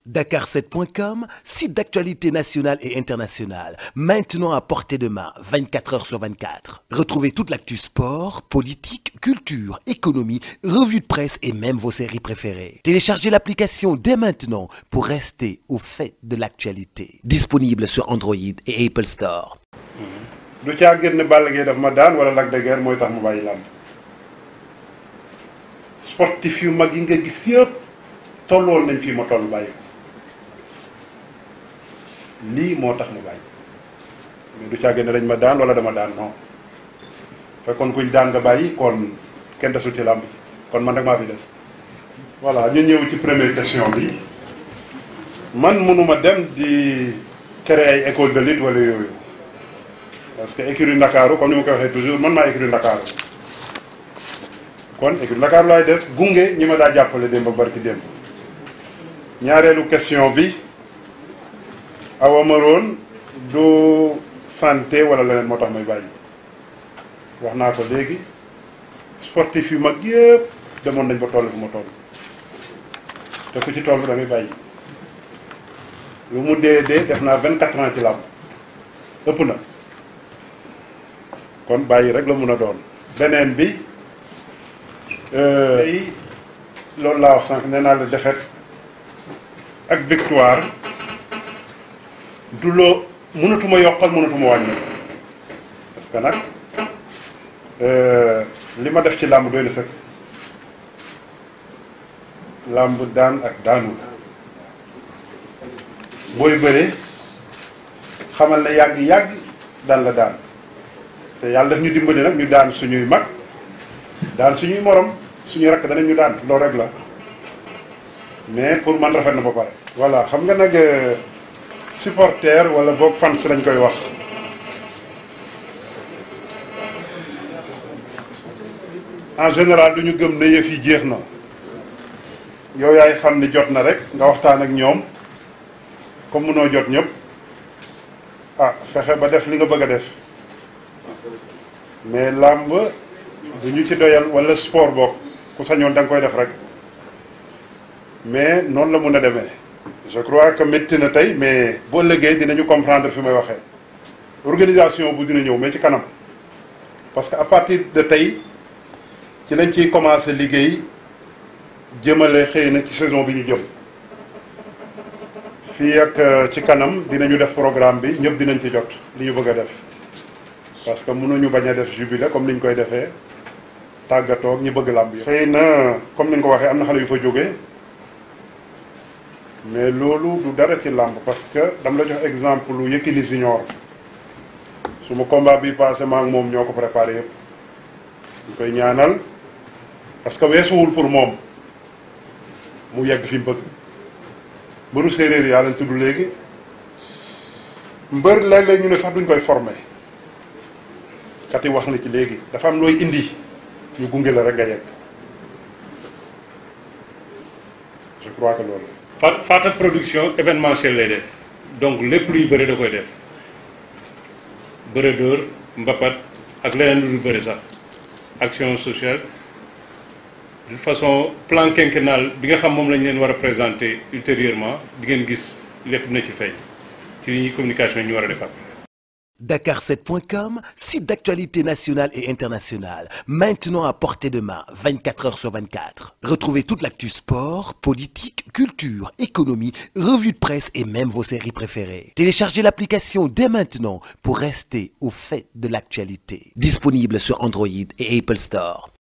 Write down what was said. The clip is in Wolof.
Dakar7.com, site d'actualité nationale et internationale, maintenant à portée de main, 24 heures sur 24. Retrouvez toute l'actu sport, politique, culture, économie, revues de presse et même vos séries préférées. Téléchargez l'application dès maintenant pour rester au fait de l'actualité. Disponible sur Android et Apple Store. du caa gën ne Balla Gaye daf ma daan wala Lac de Guiers mooy tax mu bàyyi làmb sportif yu mag yi nga gis yëpp tolloon nañ fii ma toll bàyyi ko lii moo tax mu bàyyi mais du caa gën ne dañ ma daan wala dama daan non fekkoon kuñ daan nga bàyyi kon kenn desul ci làmb ji kon man rek maa fi des. voilà ñu ñëw ci première question bi man mënuma dem di créer ay école de lutte wala yooyu. parce que écurie Ndakaaru comme ni ma koy waxee toujours man maa écurie Ndakaaru kon écurie Ndakaaru laay des gunge ñi ma daa jàppale démb ak barki démb ñaareelu question bi Awa Maroon du santé wala leneen moo tax may bàyyi wax naa ko léegi sportif yu mag yëpp demoon nañ ba toll fu ma toll te ku ci toll da ngay bàyyi lu mu dee def naa 24 ans ci làmb ëpp na kon bàyyi rek la mun a doon beneen bi loolu laa wax sànq nee naa la défaite ak victoire du loo mënatuma yokkal mënatuma wàññi parce que nag li ma def ci làmb doy na sëkk làmb daan ak daanu booy bëre xamal ne yàgg daan la daan te yàlla daf ñu dimbali nag ñu daan suñuy mag daan suñuy morom suñuy rakk danañ ñu daan loolu rek la mais pour man rafet na ba pare. voilà xam nga nag supporter wala boog fans lañ koy wax en général du ñu gëm ne yëf yi jeex na yow yaay xam ni jot na rek nga waxtaan ak ñoom comme mënoo jot ñëpp fexe ba def li nga bëgg a def. mais làmb du ñu ci doyal wala sport boog ku sañoon da nga koy def rek mais noonu la mun a demee je crois que métti na tey mais boo ëllëgee dinañu comprendre fi may waxee organisation bu dina ñëw mais ci kanam parce que à partir de tey ci lañ ciy commencé liggéey jëmale xëy na ci saison bi ñu jëm fii ak ci kanam dinañu def programme bi ñëpp dinañ ci jot li ñu bëgg a def parce que mënuñu bañ a def jubilé comme ni ñu koy defee tàggatoog ñi bëgg làmb yi. xëy na comme ni nga ko waxee am na xale yu fa jógee mais loolu du dara ci làmb parce que dama la jox exemple lu Yékini Junior suma combat bi passé ma ak moom ñoo ko préparé yëpp ñu koy ñaanal parce que weesuwul pour moom mu yegg fi mu bëgg mbëru séeréer yaa leen tudd léegi mbër léeg-léeg ñu ne sax duñ koy formé. kati wax na ci léegi dafa am looy indi ñu gunge la rek nga yegg je crois que loolu Fata production événementielle lay def donc lépp luy bëre da koy def bëre dóor mbapat ak leneen lu dul bëre sax action sociale de façon plan quinquennal bi nga xam moom lañ leen war a présenter ultérieurement di ngeen gis lépp na ci feeñ ci li ñuy communication yi ñu war a defar. Dakar7.com, site d'actualité nationale et internationale, maintenant à portée de main, 24 heures sur 24. Retrouvez toute l'actu sport, politique, culture, économie, revues de presse et même vos séries préférées. Téléchargez l'application dès maintenant pour rester au fait de l'actualité. Disponible sur Android et Apple Store.